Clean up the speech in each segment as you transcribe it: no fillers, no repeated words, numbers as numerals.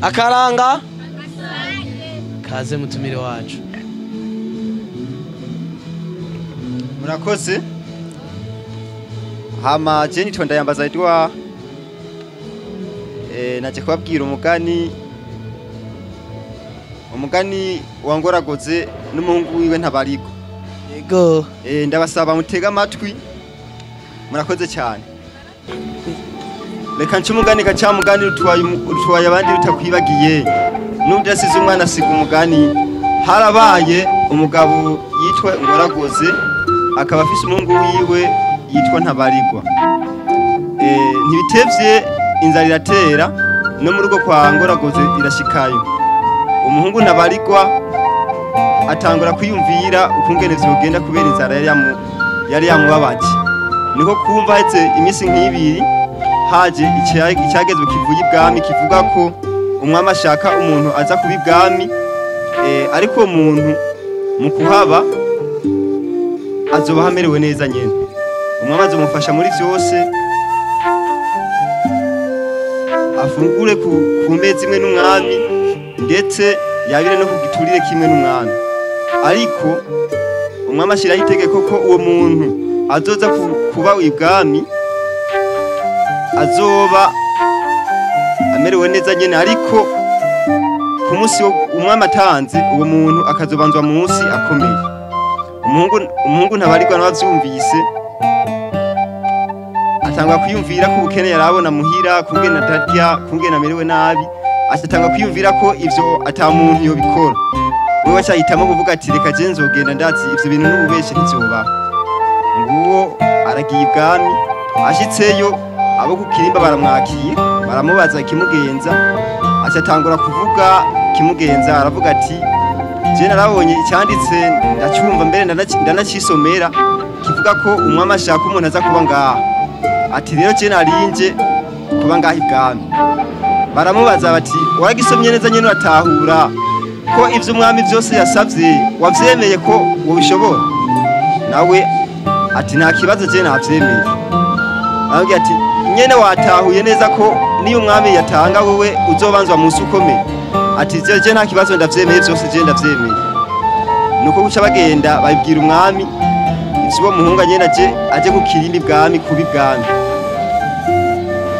Akaranga kaze mutumire wacu. Murakoze. Hama je nitwa Ndayambaza Edouard. Naje kubabwira umugani wa Ngoragoze n'umuhungu wiwe Ntabarigwa. Yego. Ndabasaba mutega amatwi. Murakoze cyane. Reka nce umugani gacamugani utwaye abandi utakwibagiye. N'udasize umwana asiga umugani. Harabaye umugabo yitwa Ngoragoze akaba afise umuhungu wiwe yitwa Ntabarigwa. Ntibitevye inzara iratera no mu rugo kwa Ngoragoze irashikayo. Umuhungu Ntabarigwa atangura kwiyumvira ukungene vyogenda kubera inzara yari yamubabaje. Niko kumva hetse iminsi nk'ibiri haje icyagezwe kivuye ibwami kivuga ko umwami ashaka umuntu aza kuba ibwami, ariko umuntu mu kuhaba azoba amerewe neza nyene. Umwami azomufasha muri vyose, afungure ku meza imwe n'umwami, ndetse yabire no ku giturire kimwe n'umwami. Ariko umwami ashiraho itegeko ko uwo muntu azoza kuba ibwami azoba amerewe neza nyene, ariko ku munsi umwami atanze uwo muntu akazobanzwa munsi akomeye. Umuhungu Ntabarigwa nawe atangwa kwiyumvira ko ubukene yarabona muhira, kungena atarya, kungena amerewe nabi, atangwa kwiyumvira ko ivyo ata muntu yobikora. Wewe acahitamo kuvuga ati reka je nzogenda ndazi ivyo bintu n'ububeshi ntivyobaho. Nguwo aragiye ibwami, ashitseyo abo ku kirimba baramwakira, baramubaza ikimugenza, acatangura kuvuga ikimugenza, aravuga ati je narabonye icyanditse ndacyumva mbere ndanacisomera kivuga ko umwami ashaka umuntu aza kuba ngaha. Ati rero je narinje kuba ngaha ibwami. Baramubaza bati waragisomye neza nyene uratahura ko ivyo umwami vyose yasavye wavyemeye ko wobishobora? Nawe ati nta kibazo je navyemeye. Arambwira ati nyene watahuye neza ko niyo umwami yatanga wowe uzobanzwa munsi ukomeye. Ati je nta kibazo ndavyemeye vyose je ndavyemeye. Nuko guca bagenda babibwira umwami ivyo muhunga nyene aje kukirimba ibwami kuba ibwami.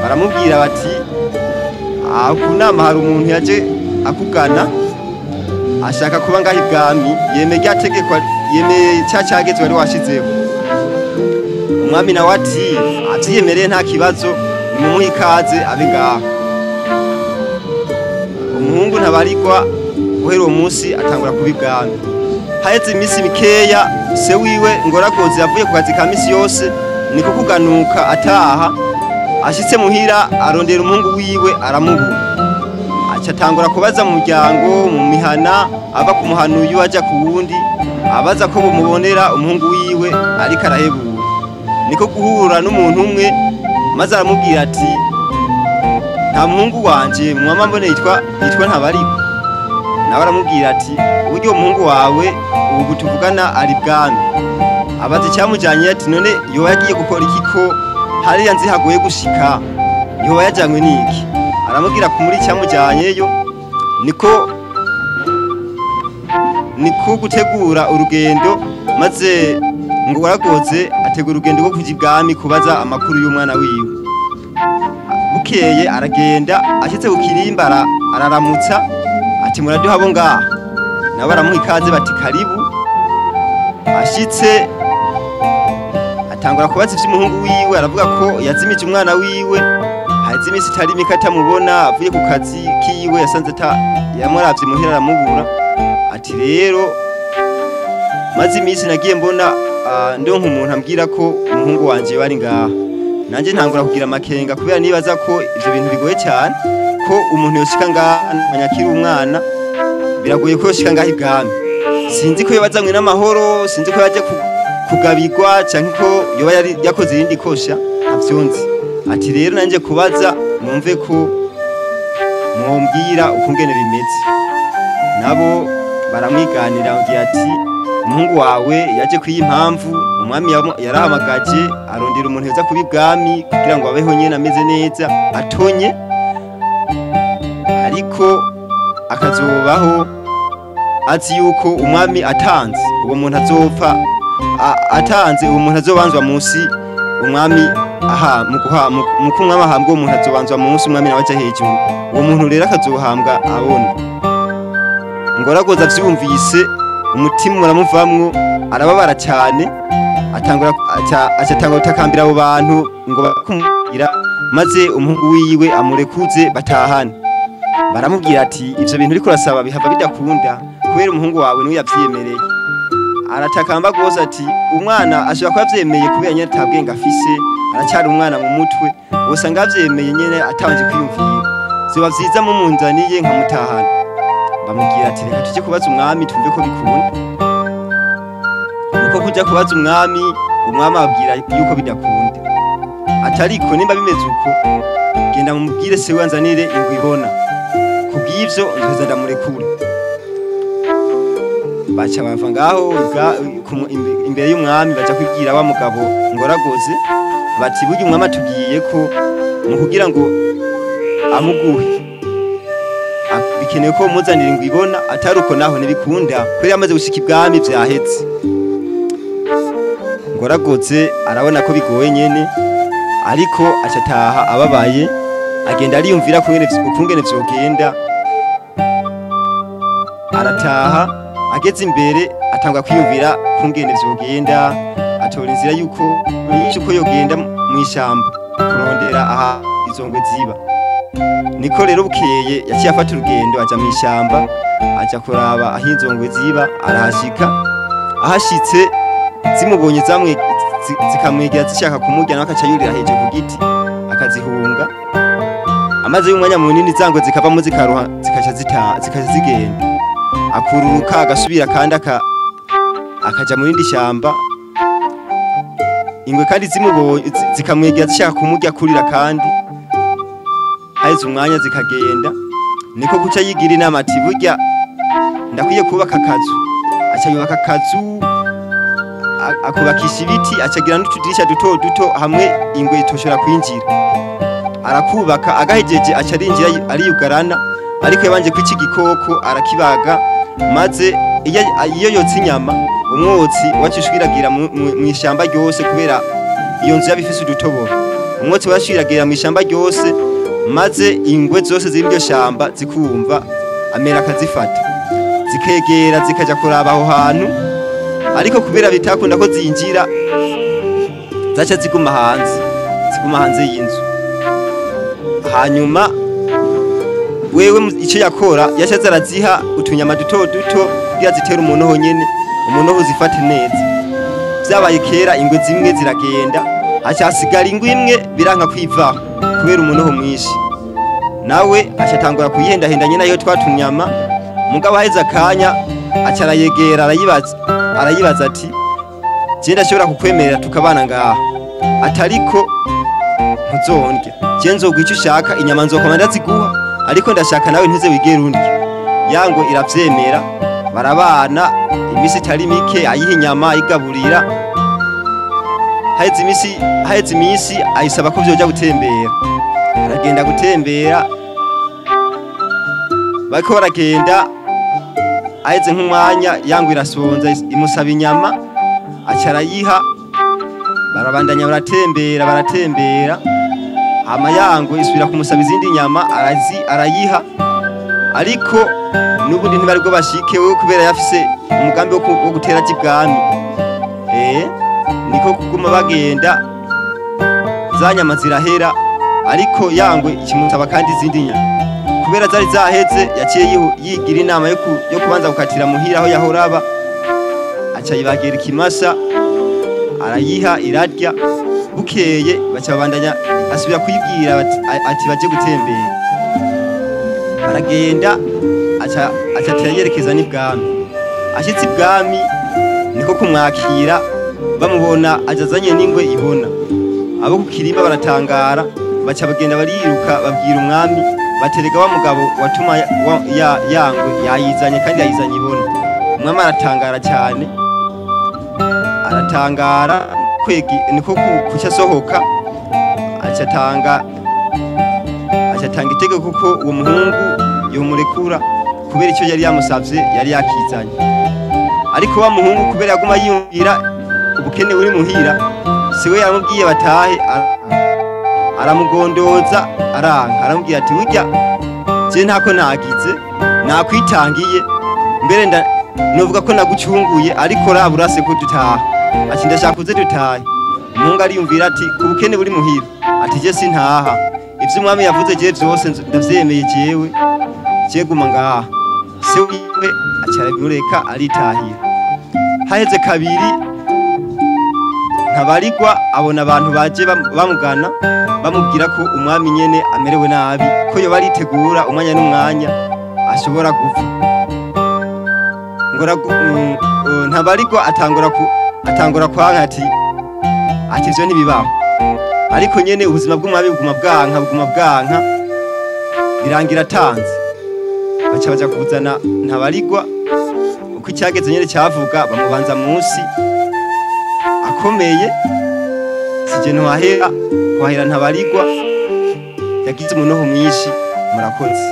Baramubwira bati aho ku nama hari umuntu yaje akugana ashaka kuba ngaho ibwami, yemeye rya tegeko, yemeye cya cyagezwe wari washizeho. Umwami nawe ati avyiyemereye nta kibazo, nimumuhe ikaze abe ngaho. Umuhungu Ntabarigwa guhera uwo munsi atangura kuba ibwami. Haheze iminsi mikeya se wiwe Ngoragoze yavuye ku kazi ka misi yose, niko kuganuka ataha. Ashitse muhira arondera umuhungu wiwe aramubura. Aca atangura kubaza mu muryango, mu mihana, ava ku muhana uyu aja ku wundi, abaza ko bumubonera umuhungu wiwe ariko arahebura. Niko guhura n'umuntu umwe maze aramubwira ati nta muhungu wanje mwama mbone yitwa Ntabarigwa. Nawe aramubwira ati uburyo umuhungu wawe ubu tuvugana ari bwami. Abaza icyamujanye ati none yoba yagiye gukora iki ko hariya nzi hagoye gushika, yoba yajanywe n'iki? Aramubwira ko muri icyamujyanyeyo niko gutegura urugendo, maze Ngoragoze ategura urugendo rwo kuja ibwami kubaza amakuru y'umwana wiwe. Bukeye aragenda, ashitse ku kirimba araramutsa ati muraduha abo ngaha. Nabo baramuha ikaze bati karibu. Ashitse atangura kubaza ivy'umuhungu wiwe, aravuga ko yazimije umwana wiwe, haheze iminsi itari mike atamubona, avuye ku kazi kiwe yasanze yamuravye muhira aramubura. Ati rero maze iminsi nagiye mbona ndonka umuntu ambwira ko umuhungu wanje bari ngaha, nanje ntangura kugira amakenga kubera nibaza ko ivyo bintu bigoye cyane, ko umuntu yoshika ngaha anyakira umwana biragoye ko yoshika ngaha ibwami. Sinzi ko yobazanywe n'amahoro, sinzi ko yaje kugabirwa canke ko yoba yari yakoze irindi kosha, ntavyonzi. Ati rero nanje kubaza numve ko mwombwira ukungene bimeze. Nabo baramwiganira bagira ati umuhungu wawe yaje kwiyi impamvu, umwami yarahamagaje arondera umuntu yoza kuba ibwami kugira ngo abeho nyene ameze neza atonye. Ariko akazobaho azi yuko umwami atanze uwo muntu azopfa, atanze uwo muntu azobanzwa munsi umwami aha mu kumwami ahambwa uwo muntu azobanzwa munsi umwami nawe aja hejuru, uwo muntu rero akazohambwa abona. Ngoragoze avyumvise umutima uramuvamwo, arababara cyane, atangura aca gutakambira abo bantu ngo bakumubwira, maze umuhungu wiwe amurekuze batahane. Baramubwira ati ivyo bintu uriko urasaba bihava bidakunda kubera umuhungu wawe niwe yavyemereye. Aratakamba gose ati umwana ashobora kuba avyemeye kubera nyene atabwenge afise, aracyari umwana mu mutwe, wosanga avyemeye nyene atabanje kwiyumvira, vyoba vyiza mumunzaniye nkamutahana. Bamubwira ati reka tujye kubaza umwami twumve ko bikunda. Nuko kuja kubaza umwami, umwami ababwira yuko bidakunda. Ati ariko nimba bimeze uko, genda mumubwire se wanzanire ingwe ibona, kubw'ivyo nzoza ndamurekure. Baca bava ngaho imbere y'umwami, baja kwibwira wa mugabo Ngoragoze bati burya umwami atubwiye ko mu kugira ngo amuguhe bikenewe ko muzanira ingwe ibona, atari uko naho ntibikunda kubera yamaze gushika ibwami vyahetse. Ngoragoze arabona ko bigoye nyene, ariko acataha ababaye, agenda ariyumvira ukungene vyogenda. Arataha ageze imbere atangwa kwiyumvira kungene vyogenda, atora inzira yuko uko yogenda mw'ishamba kurondera aha izo ngwe ziba. Niko rero bukeye yaciye afata urugendo aja mw'ishamba, aja kuraba aho izo ngwe ziba, arahashika. Ahashitse zimubonye zamwe zikamwegera zishaka kumurya, nawe akaca yurira hejuru ku giti akazihunga. Amaze y'umwanya munini zangwe zikavamo zikaruha, zikaca zigenda. Akururuka agasubira kandi akaja mu rindi shamba. Ingwe kandi zimubonye zikamwegera zishaka kumurya kurira, kandi haheze umwanya zikagenda. Niko guca yigira inama ati burya ndakwiye kubaka akazu. Aca yubaka akazu, akubakisha ibiti, acagira n'utudirisha duto duto hamwe ingwe itoshobora kwinjira. Arakubaka agahejeje aca arinjira ariyugarana, ariko yabanje kwica igikoko arakibaga, maze iyo yotsa inyama umwotsi wacishwiragira mw'ishamba ryose, kubera iyo nzu yabifise udutoboro. Umwotsi wacishwiragira mw'ishamba ryose, maze ingwe zose ziri iryo shamba zikumva amera akazifata, zikegera zikaja kuraba aho hantu, ariko kubera bitakunda ko zinjira zaca ziguma hanze y'inzu. Hanyuma wewe icyo yakora yashaze araziha utunyama duto duto kugira zitere umunoho nyene, umunoho zifate neza. Vyabaye kera ingwe zimwe ziragenda, hacasigara ingwe imwe biranka kwivaho kubera umunoho mwinshi. Nawe acatangura kuyihendahenda nyene nayo twatunyama, mugabo aheze akanya acarayegera arayibaza ati je ndashobora kukwemerera tukabana ngaha, atariko ntuzondya, je nzoguha icyo ushaka, inyama nzokoma ndaziguha, ariko ndashaka nawe ntuze wigere undya. Yango iravyemera, barabana imisi itari mike, ayiha inyama ayigaburira. Haheze imisi ayisaba ko vyoja gutembera, aragenda gutembera. Bariko baragenda, aheze nk'umwanya yango irasonza imusaba inyama, aca arayiha. Barabandanya baratembera, hama yango isubira kumusaba izindi nyama, arayiha. Ariko n'ubundi ntibari bwo bashike wewe kubera yafise umugambi wo gutera ibwami. Niko kuguma bagenda, za nyama zirahera, ariko yangwe ikimusaba kandi izindi nyama kubera zari zaheze. Yaciye yigira inama yo kubanza gukatira muhira aho yahoraba, aca yibagira ikimasa arayiha irarya. Bukeye baca babandanya, asubira kuyibwira ati baje gutembera. Baragenda, aca yerekeza n'ibwami. Ashitse ibwami niko kumwakira, bamubona ajazanye n'ingwe ibona. Abo ku kirimba baratangara, baca bagenda bariruka babwira umwami, baterega wa mugabo watuma yangwe yayizanye kandi yayizanye ibona. Umwami aratangara cyane, aratangara kwegi niko kuca sohoka, acatanga itegeko ko uwo muhungu amurekura kubera icyo yari yamusavye yari yakizanye. Ariko wa muhungu kubera yaguma yiyumvira ubukene uri muhira, siwe yaramubwiye batahe, aramugondoza aranka, aramubwira ati burya je ntako nagize, nakwitangiye mbere novuga ko nagucunguye, ariko raba urase ko dutaha. Ati ndashaka uze dutahe. Umuhungu ariyumvira ati ku bukene buri muhira, ati je sintaha, ivyo umwami yavuze je vyose ndavyemeye, jewe je guma ngaha. Se wiwe aca arabimureka aritahira. Haheze kabiri Ntabarigwa abona abantu baje bamugana bamubwira ko umwami nyene amerewe nabi, ko yoba aritegura umwanya n'umwanya ashobora gupfa. Ntabarigwa atangura kwanka ati ivyo ntibibaho. Ariko nyene ubuzima bw'umwami buguma bwanka birangira atanze. Baca baja kuzana Ntabarigwa, uko icyageze nyene cyavuga bamubanza munsi akomeye. Sije ntwahera kwahera Ntabarigwa yagize umunoho mwinshi. Murakoze.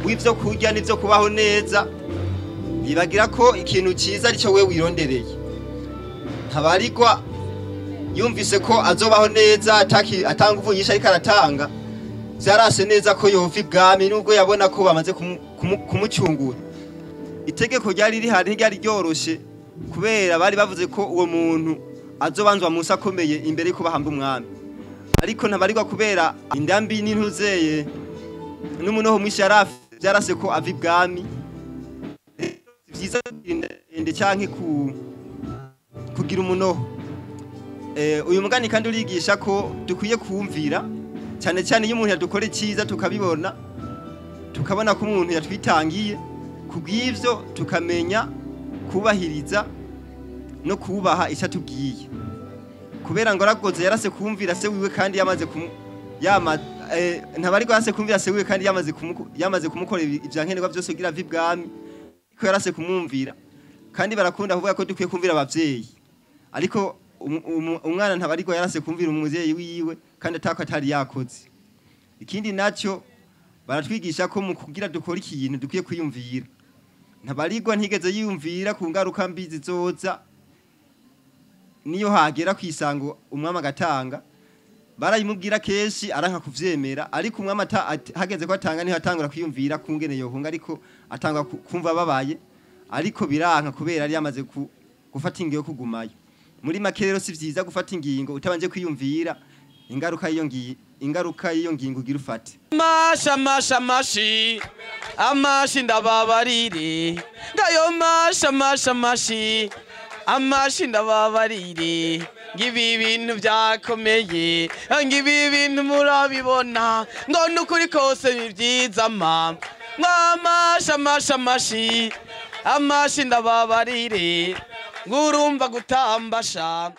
W'ivyo kurya n'ivyo kubaho neza, bibagira ko ikintu cyiza aricyo we wirondereye. Ntabarigwa yumvise ko azobaho neza atanga uvu nyinshi ariko aratanga, vyarase neza ko yova ibwami nubwo yabona ko bamaze kumucungura. Itegeko ryari rihari ntiryari ryoroshe, kubera bari bavuze ko uwo muntu azobanzwa munsi akomeye imbere yuko bahamba umwami. Ariko Ntabarigwa kubera indambi n'intuzeye n'umunoho mwinshi vyarase ko ava ibwami. Vyiza ndende canke kugira umunoho. Uyu mugani kandi urigisha ko dukwiye kumvira, cyane cyane iyo umuntu yadukora icyiza tukabibona, tukabona ko umuntu yatwitangiye, kubw'ivyo tukamenya kubahiriza no kubaha icyo atubwiye. Kubera ngo aragoze yarase kumvira se wiwe kandi yamaze Ntabarigwa yarase kumvira se wiwe kandi yamaze kumukorera ivyankenerwa byose kugira ave ibwami, ariko yarase kumwumvira. Kandi barakunda kuvuga ko dukwiye kumvira abavyeyi, ariko umwana Ntabarigwa yarase kumvira umuvyeyi wiwe kandi atako atari yakoze. Ikindi nacyo baratwigisha ko mu kugira dukora ikintu dukwiye kwiyumvira. Ntabarigwa ntigeze yiyumvira ku ngaruka mbi zizoza niyo hagera kwisango umwami agatanga. Barayimubwira kenshi aranka kuvyemera, ariko umwami hageze ko atanga niho atangura kwiyumvira kungene yohunga, ariko atanga kumva babaye, ariko biranka kubera yari yamaze gufata ingingo yo kugumayo. Muri make rero si vyiza gufata ingingo utabanje kwiyumvira ingaruka y'iyo ngingo ugira ufate. Masha masha mashi amashi ndababarire, ngayo masha masha mashi amashi ndababarire, ngibi ibintu byakomeye, ngibi ibintu murabibona, ngo nukuri kose ni vyiza ma masha masha mashi amashi ndababarire, ngurumva gutambasha.